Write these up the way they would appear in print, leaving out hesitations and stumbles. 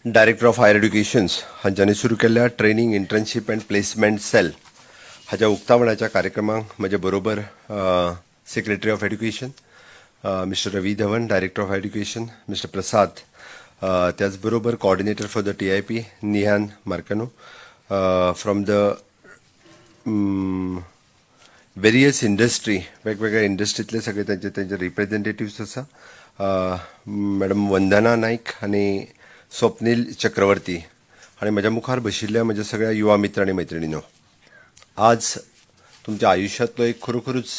Director of higher एड्युकेशन्स हांच्यांनी सुरू केल्ल्या Training, Internship and Placement Cell हाच्या उक्तावणाच्या कार्यक्रमाक म्हजे बरोबर Secretary of Education Mister Ravi Dhawan, Director of Education Mister Prasad, त्याचबरोबर Coordinator for the TIP Nihan Marcano, from the various industry, वेगवेगळ्या इंडस्ट्रीतले सगळे तांचे तांचे रिप्रेझेंटेटिव्स आसा, मॅडम वंदना नाईक आनी स्वप्नील चक्रवर्ती आनी म्हज्या मुखार बशिल्ल्या म्हज्या सगळ्या युवा मित्र आनी मैत्रिणींनो, आज तुमच्या आयुष्यातलो एक खरोखरूच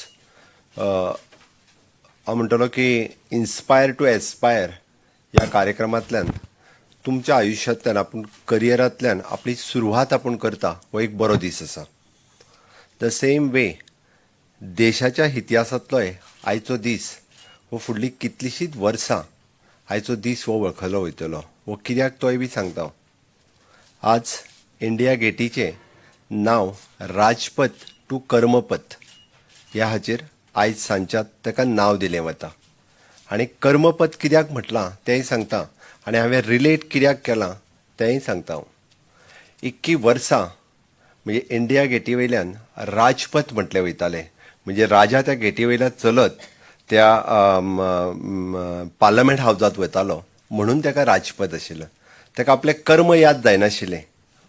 हांव म्हणटलो की इन्स्पायर टू एस्पायर ह्या कार्यक्रमांतल्यान तुमच्या आयुष्यांतल्यान आपूण करियरांतल्यान आपली सुरवात आपूण करता, हो एक बरो दीस आसा. The same वे देशाच्या इतिहासांतलोय आयचो दीस हो फुडलीं कितलींशींच वर्सां आयचो दीस हो वळखलो वयतलो. हो कित्याक तोय बी सांगता हांव. आज इंडिया गेटीचें नांव राजपथ टू कर्मपथ ह्या हाचेर आयज सांजच्या ताका नांव दिलें वता आनी कर्मपथ कित्याक म्हटलां तेंय सांगता आनी हांवें रिलेट कित्याक केलां तेंय सांगता हांव. इतकी वर्सां म्हणजे इंडिया गेटी वयल्यान राजपथ म्हटलें वयतालें, म्हणजे राजा त्या गेटी वयल्यान चलत त्या पार्लमेंट हावजांत वतालो म्हणून ताका राजपथ आशिल्लो. ताका आपलें कर्म याद जायनाशिल्लें.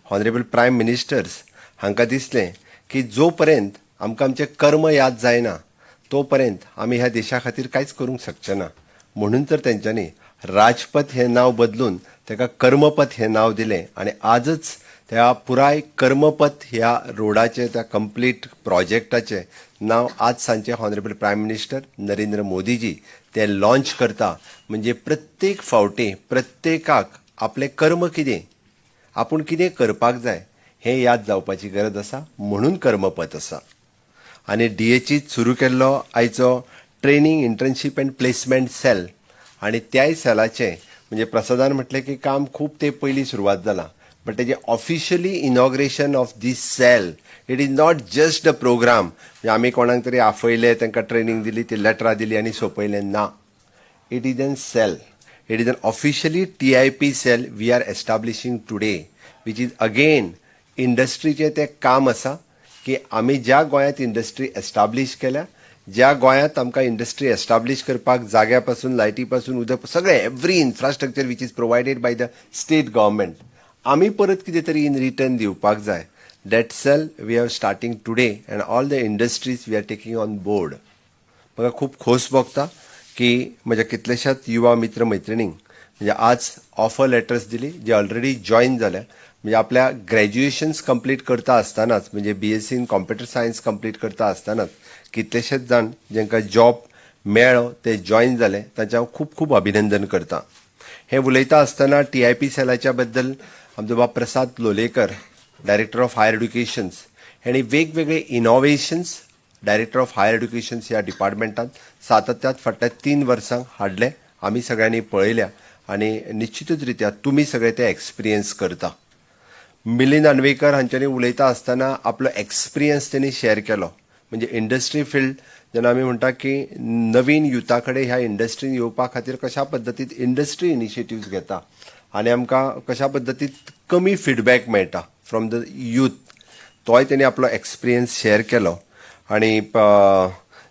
ऑनरेबल प्रायम मिनिस्टर्स हांकां दिसलें की जो पर्यंत आमकां आमचें कर्म याद जायना तो पर्यंत आमी ह्या देशा खातीर कांयच करूंक शकचे ना. म्हणून तर तेंच्यांनी राजपथ हें नांव बदलून ताका कर्मपथ हें नांव दिलें आनी आजच त्या पुराय कर्मपथ ह्या रोडाचें, त्या कंप्लीट प्रोजेक्टाचें नांव आज सांजचे ऑनरेबल प्रायम मिनिस्टर नरेंद्र मोदीजी ते लॉन्च करता. म्हणजे प्रत्येक फावटी प्रत्येकाक आपलें कर्म कितें, आपूण कितें करपाक जाय हें याद जावपाची गरज आसा, म्हणून कर्मपथ आसा. आनी डीएचईत सुरू केल्लो आयचो Training, Internship and Placement Cell आनी त्याय सेलाचें म्हणजे प्रसादान म्हटलें की काम खूब ते पयलीं सुरवात जालां, बट तेजें officially inauguration of this cell, it is not just a program. म्हणजे आमी कोणाक तरी आपयले, तांकां ट्रेनींग दिली, ती लेटरां दिली आनी सोंपयलें ना. It is an cell. It is an officially TIP cell we are establishing today, which is again इंडस्ट्रीचें तें काम आसा की आमी ज्या गोंयांत इंडस्ट्री एस्टाब्लीश केल्या, ज्या गोंयांत आमकां इंडस्ट्री एस्टाब्लीश करपाक जाग्या पासून, लायटी पासून, उदक, सगळें every infrastructure which is provided by the state government, आमी परत कितें तरी इन रिटर्न दिवपाक जाय. That cell we are starting today and all the industries we are taking on board. म्हाका खूब खोस भोगता की म्हज्या कितल्याशाच युवा मित्र मैत्रिणींक म्हणजे आज ऑफर लेटर्स दिली, जे ऑलरेडी जॉईन जाल्या, म्हणजे आपल्या ग्रॅज्युएशन्स कंप्लीट करता आसतनाच, म्हणजे BSc in Computer Science complete करता आसतनाच कितलेशेच जाण जांकां जॉब मेळ्ळो, ते जॉईन जाले, तांचें हांव खूब खूब अभिनंदन करता. हें उलयता आसतना टीआयपी सेलाच्या बद्दल आमचो बाब प्रसाद लोलयेकर, डायरेक्टर ऑफ हायर एड्युकेशन्स, हांणी वेगवेगळे इनोवेशन्स डायरेक्टर ऑफ हायर एड्युकेशन्स ह्या डिपार्टमेंटात सातत्यात फाटल्या 3 वर्सांक हाडले, आमी सगळ्यांनी पळयल्या आनी निश्चितूच रित्या तुमी सगळे ते एक्सपिरियन्स करता. मिलिंद नार्वेकर हांच्यांनी उलयता आसतना आपलो एक्सपिरियन्स त्यांनी शेअर केलो, म्हणजे इंडस्ट्री फिल्ड जेन्ना आमी म्हणटा की नवीन युथा कडेन ह्या इंडस्ट्रीन येवपा खातीर कशा पद्दतीन इंडस्ट्री इनिशिएटिव्स घेता आनी आमकां कशा पद्दतीन कमी फिडबॅक मेळटा फ्रॉम the youth, तोय तेणी आपलो एक्सपिरियन्स शेअर केलो. आनी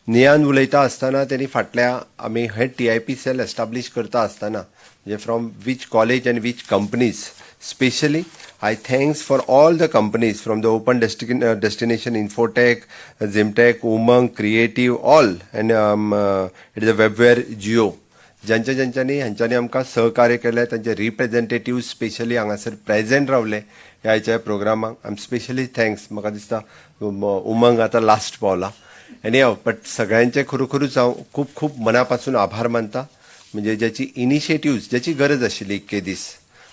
नियान उलयता आसतना तेणी फाटल्या आमी हे टीआयपी सेल एस्टाब्लीश करता आसतना म्हणजे from which college and which companies, specially I thanks for all the companies from the Open Destination Infotech, Zimtech, Umang, Creative, all, and it is a Webware Jio, ज्यांच्या ज्यांच्यांनी ह्यांच्यांनी आमकां सहकार्य केलें, तांचे representative specially हांगासर present रावले ह्या हेच्या प्रोग्रामाक, आम स्पेशली thanks. म्हाका दिसता उमंग आतां लास्ट पावला. एनी हाव, बट सगळ्यांचे खरोखरूच हांव खूब खूब मना पासून आभार मानता. म्हणजे ज्याची इनिशिएटिव्स, ज्याची गरज आशिल्ली इतके दीस,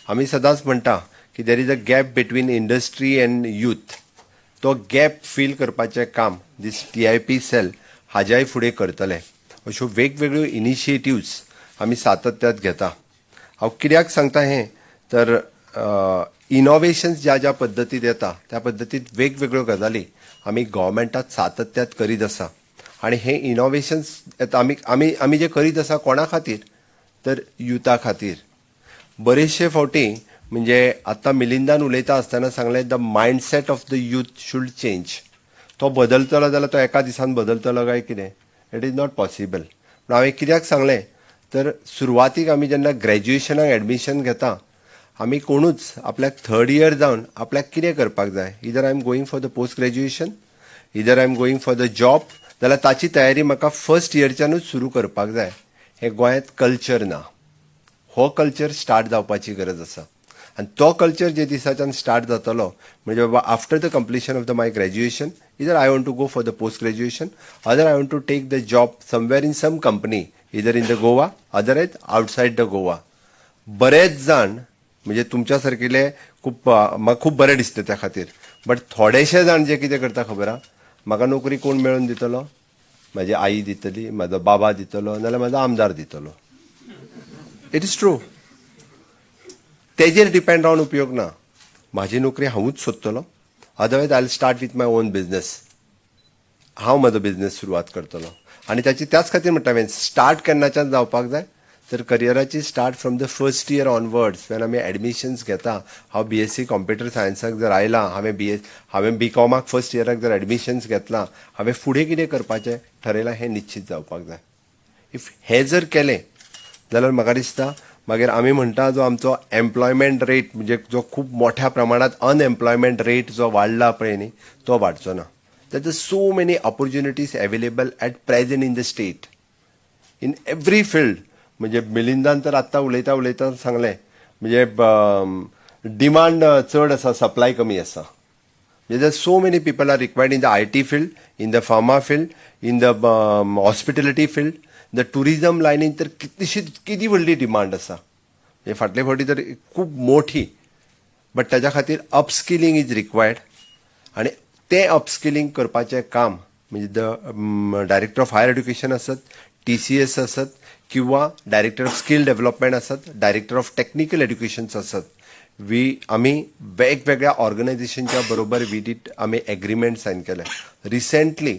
आमी सदांच म्हणटा की there is a gap between industry and youth, तो गॅप फील करपाचें काम दीस टीआयपी सेल हाज्याय फुडें करतले. अश्यो वेगवेगळ्यो इनिशिएटिव्स आमी सातत्यात घेता. हांव कित्याक सांगता हें, तर इनोवेशन्स ज्या ज्या पद्दतीत येता त्या पद्दतीत वेगवेगळ्यो गजाली आमी गव्हर्मेंटात सातत्यात करीत आसा आनी हे इनोवेशन्स येता, आमी जे करीत आसा कोणा खातीर, तर युथा खातीर. बरेचशे फावटी म्हणजे आतां मिलिंदान उलयता आसतना सांगलें, the mindset of the youth should change. तो बदलतलो जाल्यार तो एका दिसान बदलतलो काय कितें? It is not possible. पूण हांवें कित्याक सांगलें तर सुरवातीक आमी जेन्ना ग्रॅज्युएशनाक एडमिशन घेता, आमी कोणूच आपल्याक थर्ड इयर जावन आपल्याक कितें करपाक जाय, either I am going for the post graduation, either I am going for the job, जाल्यार ताची तयारी म्हाका फर्स्ट इयरच्यानूच सुरू करपाक जाय. हें गोंयांत कल्चर ना. हो कल्चर स्टार्ट जावपाची गरज आसा आनी तो कल्चर जे दिसाच्यान स्टार्ट जातलो, म्हणजे बाबा, after the completion of the my graduation, either I want to go for the post graduation, other I want to take the job somewhere in some company, either in the Goa, otherwise outside the Goa. बरेच जाण, म्हणजे तुमच्या सारकिले खूब, म्हाका खूब बरें दिसता त्या खातीर, बट थोडेशे जाण जे कितें करता खबर आहा? म्हाका नोकरी कोण मेळोवन दितलो? म्हाजी आई दितली, म्हाजो बाबा दितलो, नाजाल्यार म्हाजो आमदार दितलो. It is true. तेजेर डिपेंड रावन उपयोग ना. म्हाजी नोकरी हांवूच सोदतलो, otherwise I start with my own business. हांव म्हजो बिझनेस सुरवात करतलो आनी ताची त्याच खातीर म्हणटा हांवें, स्टार्ट केन्नाच्यान जावपाक जाय तर करियराची start from the first year onwards, when आमी एडमिशन्स घेता. हांव बीएससी कॉम्प्युटर सायन्साक जर आयलां, हांवें बी एस हांवें बी कॉमाक फर्स्ट इयराक जर एडमिशन्स घेतलां, हांवें फुडें कितें करपाचें ठरयलां हें निश्चीत जावपाक जाय. If हें जर केलें जाल्यार म्हाका दिसता मागीर आमी म्हणटा जो आमचो एम्प्लॉयमेंट रेट, म्हणजे जो खूब मोठ्या प्रमाणात अनएम्प्लॉयमेंट रेट जो वाडला पळय न्ही, तो वाडचो ना. There are so many opportunities available at present in the state in every field. म्हणजे मिलिंदान तर आत्तां उलयता उलयता सांगलें, म्हणजे डिमांड चड आसा, सप्लाय कमी आसा. म्हणजे there so many people are required in the IT field, in the pharma field, in the hospitality field, the tourism लायनीन तर कितलीशी किती व्हडली डिमांड आसा. म्हणजे फाटले फावटी तर खूब मोठी, बट ताच्या खातीर अपस्किलिंग is required आनी तें अपस्किलिंग करपाचें काम म्हणजे the director of higher education आसत, टीसीएस आसत किंवा डायरेक्टर ऑफ स्कील डेव्हलपमेंट आसत, डायरेक्टर ऑफ टेक्निकल एड्युकेशन्स आसत, वी आमी वेगवेगळ्या ऑर्गनायझेशनच्या बरोबर we did आमी एग्रीमेंट सायन केले. Recently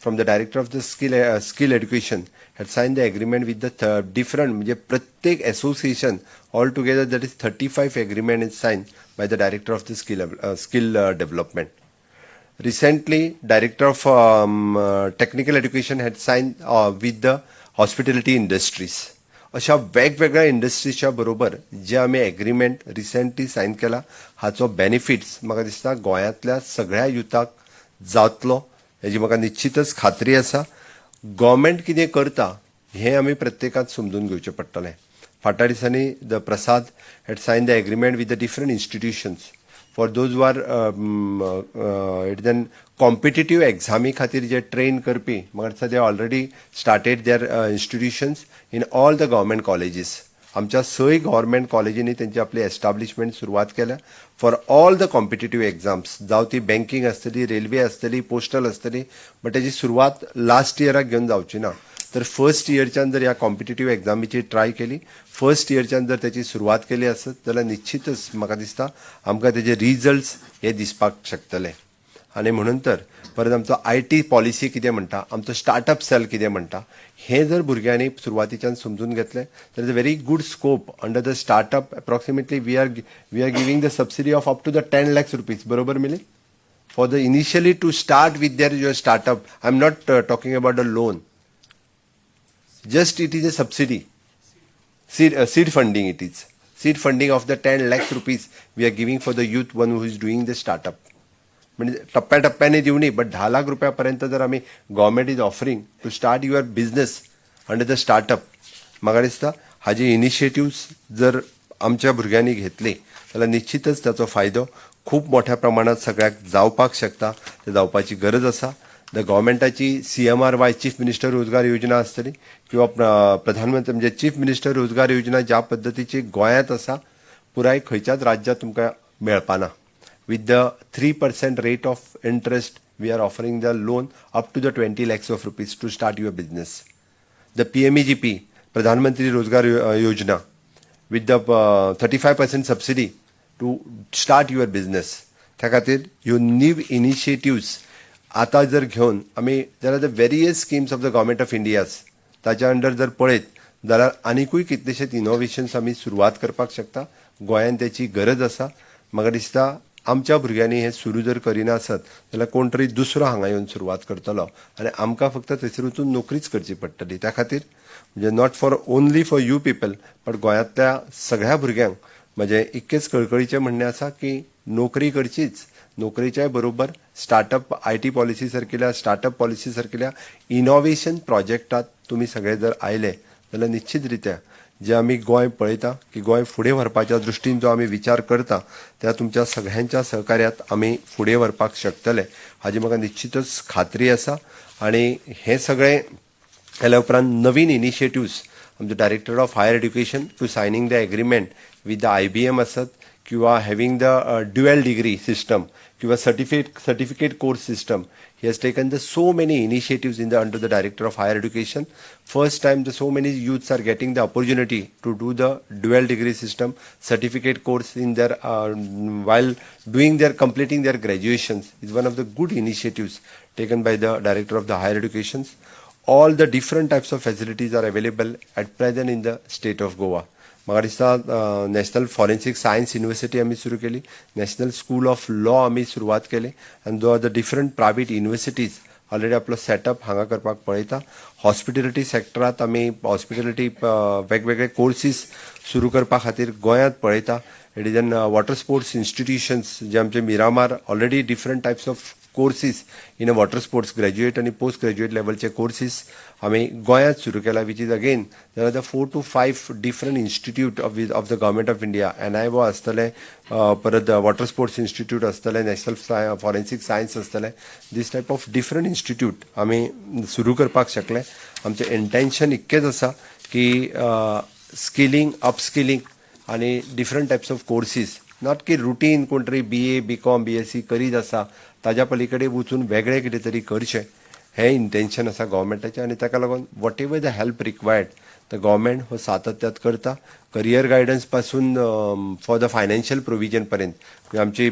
from the director of the skill education had sign the agreement with the different, म्हणजे प्रत्येक association all together, that is 35 agreement is sign by the director of the skill development. Recently, director of technical education had signed with the hospitality industries. अशा वेगवेगळ्या इंडस्ट्रीच्या बरोबर जे आमी agreement recently sign केला, हाचो benefits म्हाका दिसता गोंयांतल्या सगळ्या युथाक जातलो हेजी म्हाका निश्चितच खात्री आसा. गव्हर्मेंट कितें करता हें आमी प्रत्येकान समजून घेवचें पडटलें. फाटल्या दिसांनी the Prasad had sign the agreement with the different institutions for those who are it then competitive एग्जामी खातीर जे ट्रेन करपी. म्हाका दिसता they already started their institutions in all the government colleges. आमच्या सय गव्हर्मेंट कॉलेजींनी तेंची आपली एस्टाब्लिशमेंट सुरवात केल्या for all the competitive exams, जावं ती बँकींग आसतली, रेल्वे आसतली, पोस्टल आसतली. बट तेजी सुरवात लास्ट इयराक घेवन जावची ना, तर फर्स्ट इयरच्यान जर ह्या कॉम्पिटेटीव एग्जामीची ट्राय केली, फर्स्ट इयरच्यान जर त्याची सुरवात केली आसत जाल्यार निश्चितच म्हाका दिसता आमकां तेजे रिजल्ट्स हे दिसपाक शकतले. आनी म्हणून तर परत आमचो IT policy कितें म्हणटा, आमचो स्टार्टअप सेल कितें म्हणटा, हें जर भुरग्यांनी सुरवातीच्यान समजून घेतलें तर is a very good scope under the startup. Approximately we are giving the subsidy of up to the ₹10 lakhs, बरोबर Mili, for the initially to start with their your startup. I am not talking about the loan, just it is a subsidy, seed funding. It is seed funding of the 10 lakhs rupees we are giving for the youth one who is doing the startup. म्हणजे टप्प्याटप्प्याने दिवनी, but 10 lakh रुपयापर्यंत जर आमी government is offering to start your business under the startup, म्हाका दिसता हाजी initiatives जर आमच्या भुरग्यांनी घेतली जाल्यार निश्चितच ताचो फायदो खूब मोठ्या प्रमाणात सगळ्याक जावपाक शकता. ते जावपाची गरज आसा. The गव्हर्मेंटाची सीएमआरवाय, चीफ मिनिस्टर रोजगार योजना आसतली किंवा प्रधानमंत्री, म्हणजे चीफ मिनिस्टर रोजगार योजना ज्या पद्दतीची गोंयांत आसा, पुराय खंयच्याच राज्यांत तुमकां मेळपाना. With the 3% rate of interest, we are offering the loan up to the 20 lakhs of rupees to start your business. The PMEGP, Pradhan Mantri Rozgar Yojana, with the 35% subsidy to start your business. त्या खातीर ह्यो new initiatives आतां जर घेवन आमी there are the various schemes of the government of India's, ताच्या under जर पळयत जाल्यार आनिकूय कितलेशेच इनोवेशन्स आमी सुरवात करपाक शकता. गोंयांत त्याची गरज आसा. म्हाका दिसता आमच्या भुरग्यांनी हें सुरू जर करिना आसत जाल्यार कोण तरी दुसरो हांगा येवन सुरवात करतलो आनी आमकां फक्त थंयसर वचून नोकरीच करची पडटली. त्या खातीर म्हणजे not for only for you people, but गोंयांतल्या सगळ्या भुरग्यांक म्हजें इतकेंच कळकळीचें म्हणणें आसा की नोकरी करचीच, नोकरेच्याय बरोबर स्टार्टअप IT policy सारकिल्या, स्टार्टअप पॉलिसी सारकिल्या इनोवेशन प्रोजेक्टात तुमी सगळे जर आयले जाल्यार निश्चित रित्या जे आमी गोंय पळयता की गोंय फुडें व्हरपाच्या दृश्टीन जो आमी विचार करता, त्या तुमच्या सगळ्यांच्या सहकार्यात आमी फुडें व्हरपाक शकतले हाजी म्हाका निश्चितच खात्री आसा. आनी हें सगळें केल्या उपरांत नवीन इनिशिएटिव्स आमचे Director of Higher Education to signing the agreement with the IBM आसत किंवा having the dual degree system किंवा certificate course system, he has taken the so many initiatives in the under the Director of Higher Education. First time the so many youths are getting the opportunity to do the dual degree system, certificate course in their while doing their completing their graduations is one of the good initiatives taken by the Director of the Higher Educations. All the different types of facilities are available at present in the state of Goa. म्हाका दिसता national forensic science university आमी सुरू केली, national school of law आमी सुरवात केली आनी दो the different private universities already आपलो सेटअप हांगा करपाक पळयता. हॉस्पिटॅलिटी सेक्टरात आमी हॉस्पिटॅलिटी वेगवेगळे कोर्सीस सुरू करपा खातीर गोंयांत पळयता. It is an water sports institutions जे आमचे Miramar already different types of courses in a water sports, graduate आनी पोस्ट ग्रॅज्युएट लेवलचे कोर्सीस आमी गोंयांत सुरू केला, which is again there are the four to five different institute of the Government of India. NIO आसतलें, परत water sports institute आसतलें, national forensic science आसतलें. This type of different institute आमी सुरू करपाक शकले. आमचें इंटेन्शन इतकेंच आसा की स्किलिंग, अपस्किलिंग आनी different types of courses, not की रुटीन कोण तरी बीए, बीकॉम, बीएससी करीत आसा ताज्या पलीकडे वचून वेगळें कितें तरी करचें, हें इंटेन्शन आसा गव्हर्मेंटाचें. आनी ताका लागून whatever the help required, the government हो सातत्यात करता, करियर गायडन्स पासून फॉर the financial provision पर्यंत. म्हणजे आमची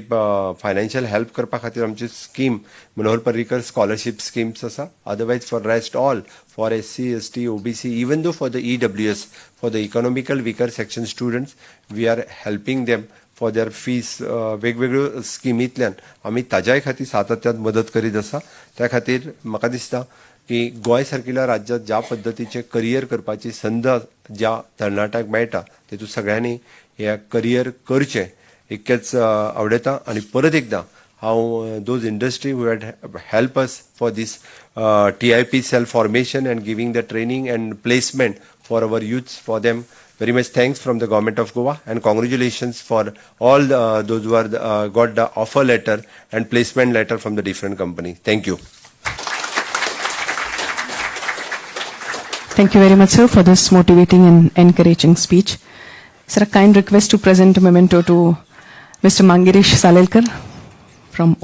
फायनान्शियल हेल्प करपा खातीर आमची scheme Manohar Parrikar scholarship schemes आसा. Otherwise, for rest all, for SC, ST, OBC, even though for the EWS, for the economical weaker section students, we are helping them for their fees. वेगवेगळ्यो स्किमींतल्यान आमी ताज्याय खातीर सातत्यान मदत करीत आसा. त्या खातीर म्हाका दिसता की गोंय सारकिल्या राज्यांत ज्या पद्दतीचें करियर करपाची संद ज्या तरणाट्यांक मेळटा, तेतूंत सगळ्यांनी हें करियर करचें इतकेंच आवडयता. आनी परत एकदां हांव those industry who had help us for this TIP cell formation and giving the training and placement for our youths, for them very much thanks from the Government of Goa and congratulations for all those who are got the offer letter and placement letter from the different company. Thank you. Thank you very much, sir, for this motivating and encouraging speech. Sir, a kind request to present a memento to Mr. Mangirish Salelkar from